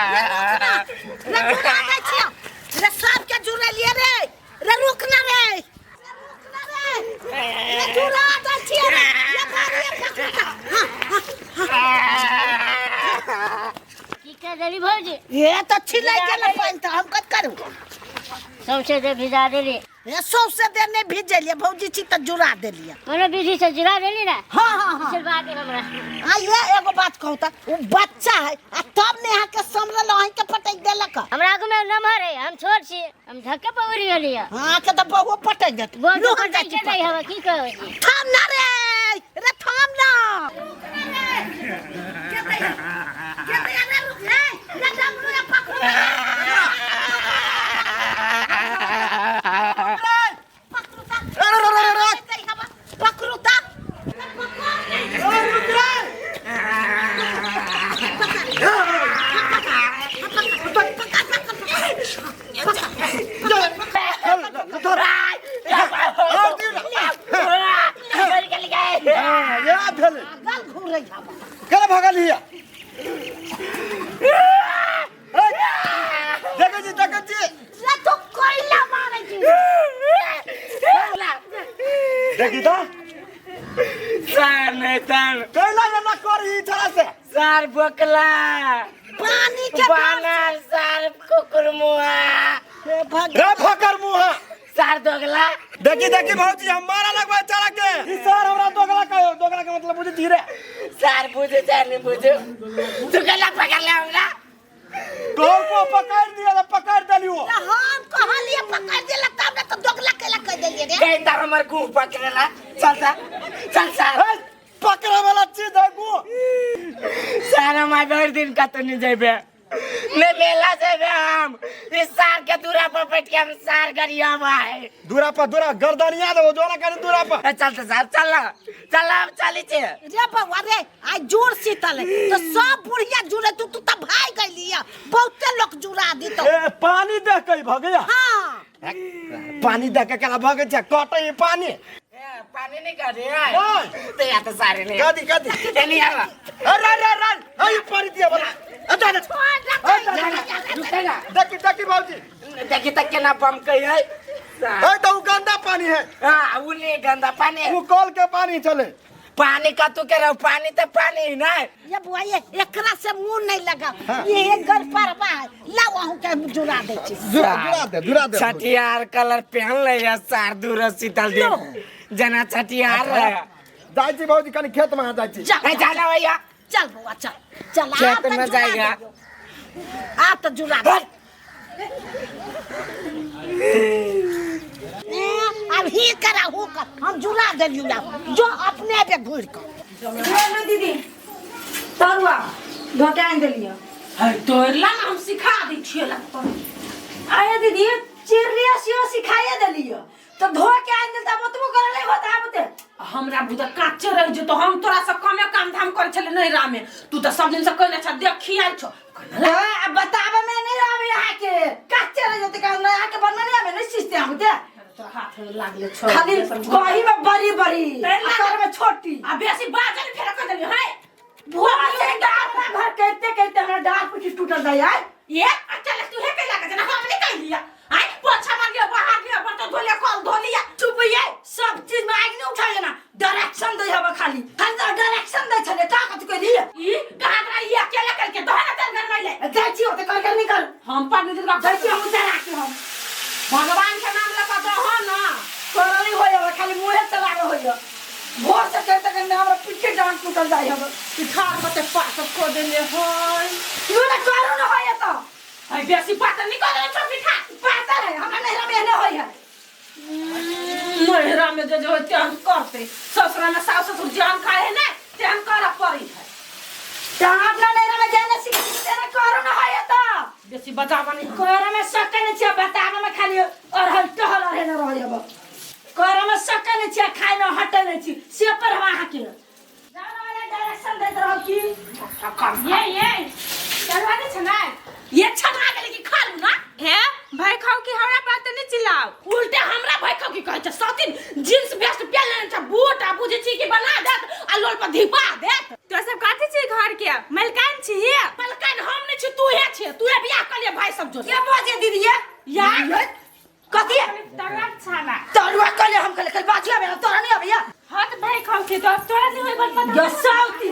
रे जुड़ा दै छियौ रे सबके जुड़ेलियै रे रे रुक ना रे रुक ना रे रे जुड़ा दै छियै रे ये भारी पकड़ हां की कह देली भौजी ये तो छिलै के ना पानि तऽ हम कत करू सौंसे दे भिजा देली ये सौंसे देह नहि भिजेलियै भौजी छी तऽ जुड़ा देलियै कोनो विधि से जुड़ा देली ना हाँ हाँ हाँ सिलवा दे हमरा आ ये एगो बात कहू तऽ ओ बच्चा है आ तब ने अहाँके समरल अहाँके पटकि देलक हमरा आगू में नमहर है हम छोट छी हम धक्के पकड़ गेली है अहाँके तऽ बहुओ पटकि देत बोल लू हम जाइ छी नहीं हवा की कहै छी थाम ना रे रे थाम ना पकड़ू ता या भेलै गल घूरै हवा केना भगल हिया देखै छी देखै छी रे तू कोइला मारै छी देखी तऽ सर नहीं तन कैला एना करही छड़ा से सर बोकला पानी के बानर सर कुकुर मुआ हे भगवान रे फकर मुहा सर दोगला देखी देखी भौजी हम मारा लगबै चला के ई सर हमरा दोगला कहो दोगला के मतलब बुझै छी रे सर बुझे चाहे नहीं बुझे तू केला पकड़ ले हमरा तोर को पकड़ दिया तो पकड़ देलियो तऽ हम कहलिए पकड़ देला तब ने तो दोगला केला कह देलिए रे कहीं तार हमर गुह पकड़ेला चल सर चल सर ए, पकड़े वाला चीज है गु सर हम आइ भरि दिन कतौ नहीं जेबे नहीं मेला जेबे हम इस सार के दूरा पर बैठ के हम सार गरियाब है दूरा पर दूरा गर्दनिया देबो जोरा कनी दूरा पर ए, चल तो सर चल ना चल ना हम चली छे रे बउआ रे आइ जोर शीतल है तो सब बुढ़िया जुड़े तू तू तऽ भाग गेलिए बहुते लोग जुड़ा दी तो ए पानी देख के भगैया हाँ पानी देख के केना भगै छै कटै ई पानी ए, पानी नहीं कर रहे है नहीं। तो या तो सारे नहीं कदी कदी ए, नहीं आवा अरे अरे अरे अरे पानी दिया बोला अरे अरे अरे रुकेगा देखी देखी बाबूजी देखी तक केना बम कही है ए तो उ गंदा पानी है हाँ वो नहीं गंदा पानी है उ कल के पानी चले पानी का तू कह रहा हो, पानी तो पानी ही ना है। ये बुआ ये एकरा से मुंह नहीं लगा ये एक घर परवा है लाओ अहूँ के जुड़ा दे छी जुड़ा जुड़ा दे जुड़ा दे छठियार कलर पहन ले या सार दूर शीतल दिन जना छठियार रहे जाइ छी बाबूजी कनी खेत में जाइ छी जा ए, जाना भैया चल बुआ चल चल खेत आप तो में जुड़ा जाएगा। दियो। आप तो जुड़ा दे ए, अब ही करा हु कर हम जुड़ा देलियो ना जो अपने पे घुर कर चलो दीदी तरुआ धोके आनि देलियै है तोरला ना हम सिखा दै छियै लगतौ आये दीदी चिड़िया सेहो सिखाइए देलियै तऽ धो के आनि देल तऽ ओतबो करल नहि होत आब ते हमरा बुझा काचे रह जेतो हम तोरा से कमे काम धाम करे छले नैरा में तू तऽ सब दिन से कहने छ देखी आयल छो आ बताबे में नहीं आवे यहाँ के काचे रह जेते का यहाँ के बनने नहीं आवे नहीं सीखते हम ते तोरा हाथ में लागले छो खाली कही में बड़ी बड़ी तैर आ कर में छोटी आ बेसी बाजल फेर कह देली है भुआ से डांट घर कहते कहते हमरा डांट पीठी टूटल जाय आय ये अच्छा तू हे कैला के जना हम नहीं कहलिया आय पोछा मार लिया बाहर लिया बर्तन धो लिया कल धो लिया चुप ये सब चीज में आगि नहीं उठा ना डायरेक्शन दे हवा खाली खाली तो डायरेक्शन दे छले का कथि कहली ई कहाँ तोरा ई अकेले करके दोहे ना तेल घर में ले जाइ छी ओते कर कर निकल हम पर नहीं दिलका जाइ छी हम उतार के हम भगवान के नाम लगा दो ना करल नहीं होय खाली मुंहे चलावे होय भोर से कहते कहते हमरा पीछे डांट टूटल जाय हवे पिठार कते पास को देले हय यो ना करू ना होय तो हय बेसी बात नहीं करे छो पिठा पातर है हमरा नैहरा में एहने होय है नैहरा में जे जे होय तेहन करते ससुरा में सास ससुर जान खाए है ना तेहन करऽ पड़ी है त अपना नैहरा में जाने सीख तेरे करू ना होय तो बेसी बचावा नहीं करे में सके नहीं छियै बताबे में खाली अरहल टहल अरहे न रहल हब करे में सके नहीं छियै खाए न हटे नहीं छी से पर हम अहाँके डायरेक्शन दैत रहब की ये ये चलवा दे छना ये छना गेलै कि खा लू ना हे भाई खाओ कि हमरा बात नहीं चिल्लाओ उल्टे हमरा भाई खाओ की कहै छै सौतीन जींस बेस्ट पेन लेने छै बूट आ बुझ यो साउती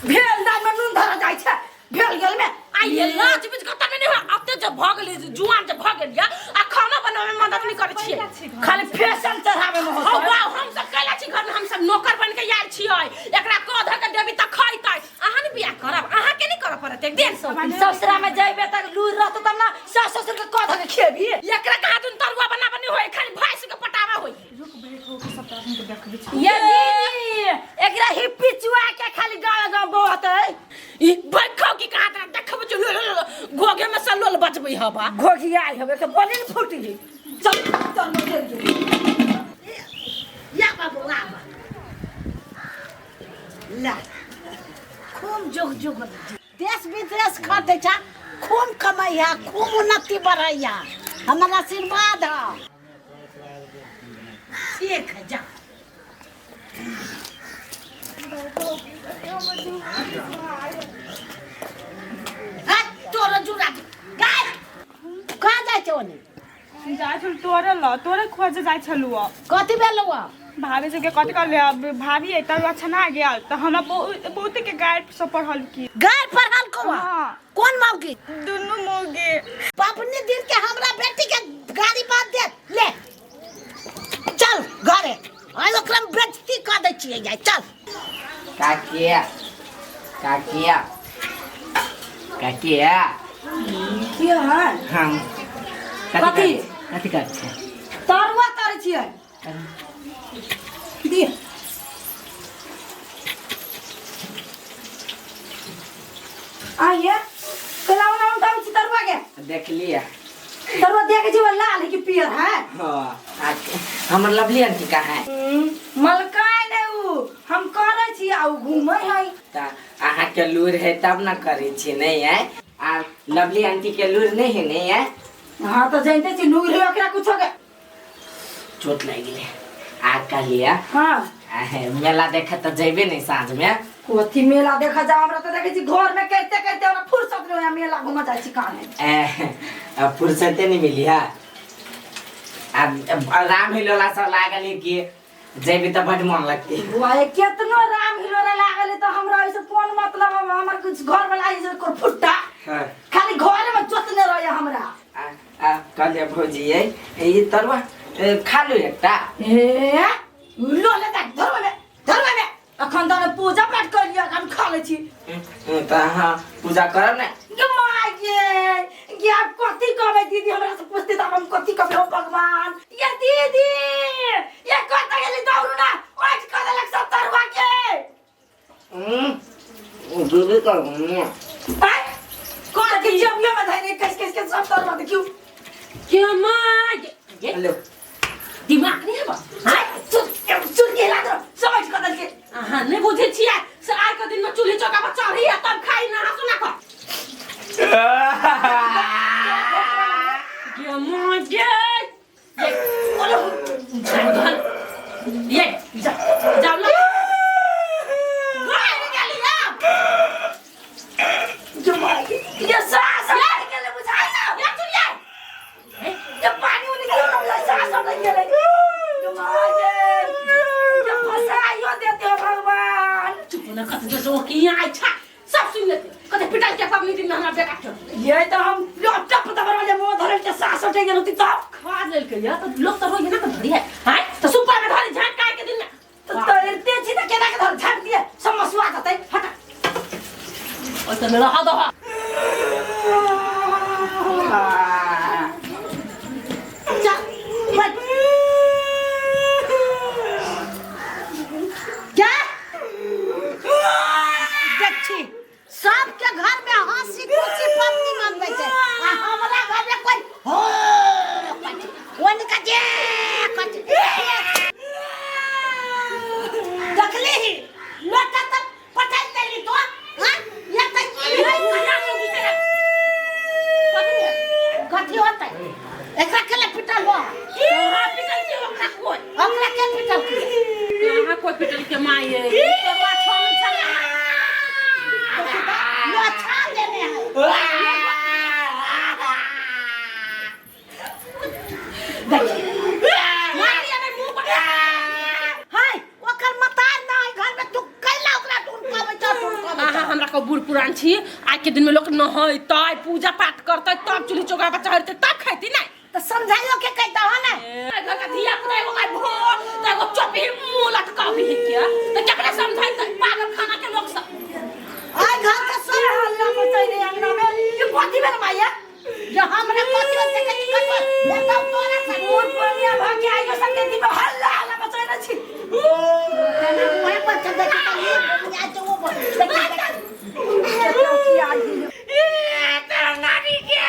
भेल दाल में नून धरा जाइ छै भेल गेल में। आ ये लाज बीच कत नहीं हो अते जे भ गेलै जुआन जे भ गेल या आ खाना बनावे में मदद नहीं करै छियै। खाली फैशन चढ़ावे में हो हो। वाह, हम सब कैला छी घर में, हम सब नौकर बन के आयल छियै। एकरा कह धर के देबी त खैतै। अहाँ ने बियाह करब, अहाँ के नहीं करऽ पड़त एक दिन ससुरा में जइबे तक लूर रहतो तब ना सास ससुर के कह धके खेबी। एकरा कहाँ दुन तरुआ बना बनी होय, खाली भैंस के पटावा होय। रुक बैठ हो के सब आदमी के देखबे छी। ये दीदी एकरा हिप्पी चुआ के खाली गाँव गाँव बहतै। ई बैठो की कहाँ तक देखब जो घोघे में से लोल बचबै हवा। घोघिया हवे के बोली न फूटी है। चल चल मर गेल। या बाबू आबा ला खूब जुग जुग देश विदेश खटै छ, खूब कमैया, खूब उन्नति बढ़ैया, हमर आशीर्वाद है। ठीक है जा। तोरा जुड़ा गाय कहाँ जाइ छै ओने? जाइ छलु तोरे ल तोरे खोजे जाइ छलु। कथी भेलौ? भाभी सबके कथी कहले अब भाभी ए तरुआ छना गेल त हमरा बहुत के गाय सब पढ़ल की। गाय पढ़ल को? हाँ। कौन मौगी? दुनू मौगी। पबनी दिन के हमरा बेटी के गाड़ी बांध दे ले चल घरे। आइ ओकरा में बेइज्जती कर दै छियै जाय चल। काकिया काकिया काकिया की है? हम कथी? कथी कर छै? तरुआ तरै छियै। दिय आइए कला वाला उठाबै छी तरुआ के। देख लिया तरुआ देखे छी लाल है कि पियर है? हाँ हमर लवली आंटी कहाँ है? मलकाय नै उ हम करै छी आ उ घूमै है। त अहाँ के लूर है तब ना करै छी नहीं है? आ लवली आंटी के लूर नहीं है नहीं है? हाँ तो जानते छी लूर है ओकरा कुछो के। चोट लागि गेलै। आ कहलिया हाँ मेला देखे त जइबे नहीं साँझ में? कथी मेला देखा जाओ, हमरा तो देखे छी घर में करते करते हमरा फुर्सत नहीं होया मेला घूमे जाइ छी कहाँ। फुर्सते नहीं मिली है। अब राम हिलोला सब लागल है कि जइबे त बड मन लगते। वाह केतनो राम हिलोला लागल है त हमरा ऐसे कोन मतलब है? हमर कुछ घर वाला ऐसे को फुट्टा हाँ। खाली घर में जोतने रहे हमरा। आ कहलिए भौजी ये तरुआ खा लू एकटा। ए लो ले देख धरबे में धरबे में अखन त पूजा पाठ कर लिया हम खा ले छी। त हां पूजा करब ने। गे my गे गे आप कथी कहबै दीदी हमरा से पूछते त हम कथी कहबै हो भगवान। ये दीदी ये कत गेली दौड़ू ना ओठ क देलक सब तरुआ के। दीदी कर आय कर के जमिया में धइने कस कस के सब तरुआ देखियो। के my ये हेलो दिमाग नहीं है बा? आय चुल के हिला दो समझ क देलके। अहाँ नहीं बुझै छियै से आइ के दिन में चूल्ही चौका पर चढ़ी आ तब खाई नहा सुना क। गे my गे ये बोलो ये जा जाओ लो घर गेली अब। जो my गे ये सास मर गेलै बुझाइ ना। ये चुलिया ये पानी उनी गेलै हमरा सास मर गेलै। जो my गे ये फसाइयो देते हो भगवान। चुप न कत जो की आइ छा सब सुन लेते कते पिटाई के पबनी दिन में हमरा बेटा के। ये तो हम टप दबर वाले मुंह धरल के सास उठे गेल होती तब खा लेलकै या त लोक त रोइ ना त धरी है हाय त सुपा में धरी झाक काय के दिन में त तैरते छी त केना के धर झाक दिए सब मसुआ जतै हटा। ओ त रह दह। चल बैठ। क्या देखी सबके घर में हंसी खुशी पबनी मनबै छै आ हमरा घर में कोई हो ओन का जे कथी देखली ही लोटा त पटल देली तो हां ये त की है कथी होतै एकरा के ले पिटल हो? कहाँ पिटल के ओकरा कोई ओकरा के पिटल के? कहाँ कोई पिटल के माय ये तोरा छन छला लो छान देने है। मार दिया ने मुंह पर। हाय ओकर मतार ना पुरान छी। आज के दिन में लोग नहैतै, पूजा पाठ करतै, तब चूल्ही चौका पर चढ़तै, तब खैती नै। त समझाइयो के कहता हो ना। घर का धिया पुता एगो गाय भो त एगो चोपी मुंह लटकाबी है क्या, त केकरा समझाइतै पागल खाना के लोग सब। आइ घर के सब हल्ला मचैले अंगना में ये कथी भेल माया? जो हमरा कथी से कथी करबो ले तो तोरा से मोर पुरनिया भ के आइयो संगे दिन में हल्ला हल्ला मचैले छी। तना मुहे पर चल देखी त ये आज तो वो बोल देखी की आई ए, तोरा नानी के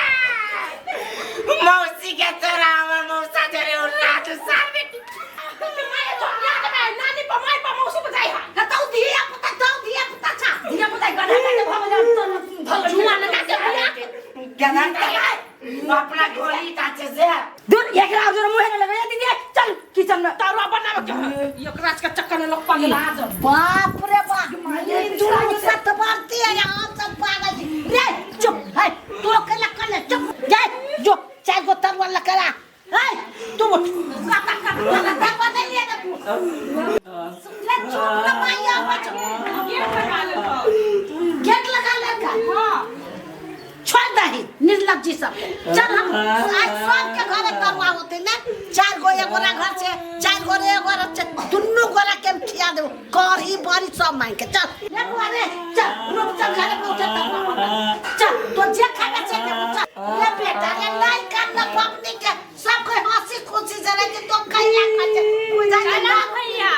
मौसी के तोरा हमर मौसा जरे उड़ा तू सार बेटी। माय तो याद में नानी पर माय पर मौसी पर जाई हा। न तो धिया पुता तो धिया पुता छा धिया पुता गधा के भव जा तो धल जुआ न का के बिया गधा अपना गोली काचे से दूर एकरा जोर मुहे न लगे दीदी, चल किचन में तरुआ बनावे के है एकरा के चक्कर में लोग पगला जा। बाप रे बाप, ये दुनू सत बारती है, हम सब पागल छी रे। चुप है तू अकेला कर चुप जा जो चार गो तरुआ लकड़ा है तू उठ का का का का दे लिए ना तू ले चुप ना माया बच गेट लगा ले। गेट लगा ले का हां छोड़ दही निर्लज्जी सब। चल हम आज सबके घरे तरुआ होते ना, चार गो एक गोरा घर से, चार गोरे एक गोरा से, दुनू गोरा के हम खिया देबो कढ़ी बड़ी सब मांग के। चल ले बुआ रे, चल रूप चल घरे पहुंचे तरुआ बना। चल तो जे खाबे से देबो। चल ले बेटा रे, नहीं करना पबनी के सब कोई हंसी खुशी से रहे कि तो कैला खाते बुझा चल ना भैया,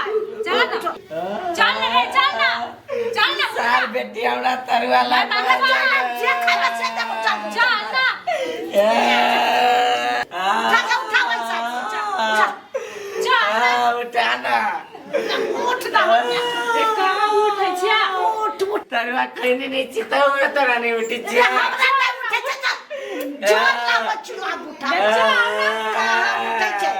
चल ना, चल ना रे, चल ना, चल ना सार बेटी हमरा तरुआ ला जे खाबे से देबो। चल चल ना, उठा के उठा वैसा चल चल चल ना। उठा ना, उठ ना, कहाँ उठै छिया? उठ उठ तरुआ खैने नहीं छी त हमरा तोरा नहीं उठै छी। हमरा नहि उठै छै चल जोर लागो छियो आब उठा कहाँ उठै छै?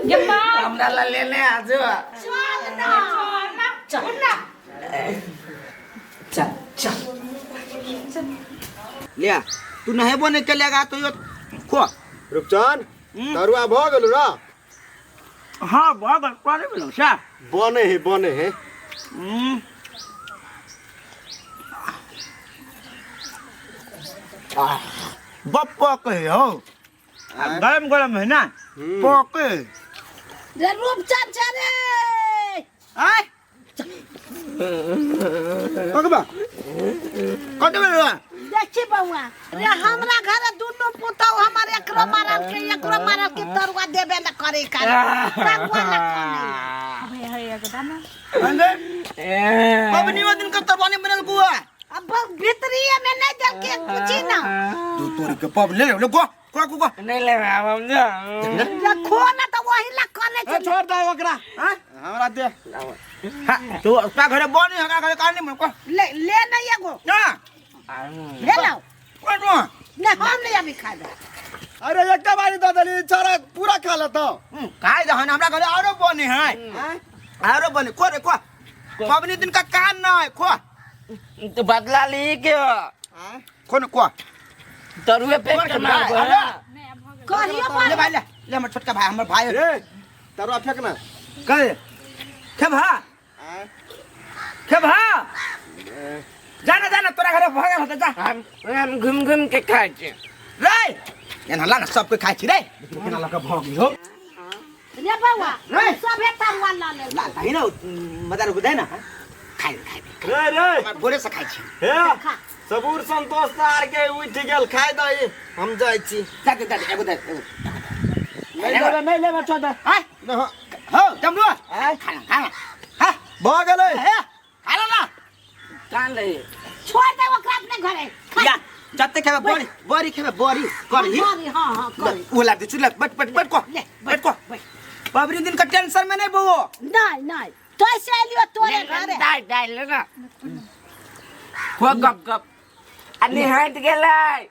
गे माँ, हमरा ला लेने आजो। चल ना, चल ना, चल उठ ना। चल चल लिया तू नहेबो नहीं के लेगा तो यो खो। रूपचंद तरुआ भ गेल रा? हां भ गेल, पानी भेलौ सा बने है बने है। बप पके हो, गरम गरम है ना पके। रे रूपचंद छै रे। आय पकबा कते बेर बा? देखी बउआ रे, हमरा घरे दुनू पुतहु हमर एकरो मारल के एकरो मारल के तरुआ देबे न करे का तरुआ न खाने। अंदर पबनी वो दिन का तरुआ नहीं बनल कुआ। अब भीतरीये में नहीं देल के पूछी ना तू तोरी के पब ले ले को को को नहीं ले हम जा रखो ना तो वही ला करे ए छोड़ दे ओकरा। हां हमरा दे। हां तू उसका घरे बनी हमरा घरे कान नहीं को ले ले नहीं एगो ना ले लाओ कोन को नहीं हम नहीं अभी खाबे। अरे एकटा बारी दऽ देली छोरा पूरा खा लेतौ। खाइ दहन हमरा घरे आरो बनी है, आरो बनी को रे को पबनी दिन का कान ना है खो तो बदला ली के को न को तरुए पेट के मार कहियो ले भाई ले ले हमर छोटका भाई हमर भाई रे तरुआ फेंक ना कहे खेब हा खेब हा जाना जाना तोरा घरे भऽ गेल होतै जा। हम घुम घुम के खाइ छी रे एना ला ना सब कोई खाइ छी रे केना लऽ के भऽ गेल हो रे बउआ रे। सबे तरुआ ल ले ला दही ना मदार बुझाइ ना खाइ खाइ रे रे हमर भोरे से खाइ छी। हे सबूर संतोष सार के उठ गेल खाइ दही हम जाइ छी। जा दे जा दे एगो दे एगो नहीं लेबै नहीं लेबै छोड़ दे। आय न हो डमरू खाना खाना हां भऽ गेलै। हे खाना ना कान ले छोड़ दे ओकरा अपने घरे या जते खेबे बड़ी बड़ी खेबे बड़ी करही करी हां हां करी ओ ला दे चुला बट बट बट को ले बट को पबनी दिन का टेंशन में नहीं बउओ। नहीं नहीं तो ऐसे आइलियो तोरे घरे दाइ दाइ ले ना खो गप गप आ निहाइत गेलै।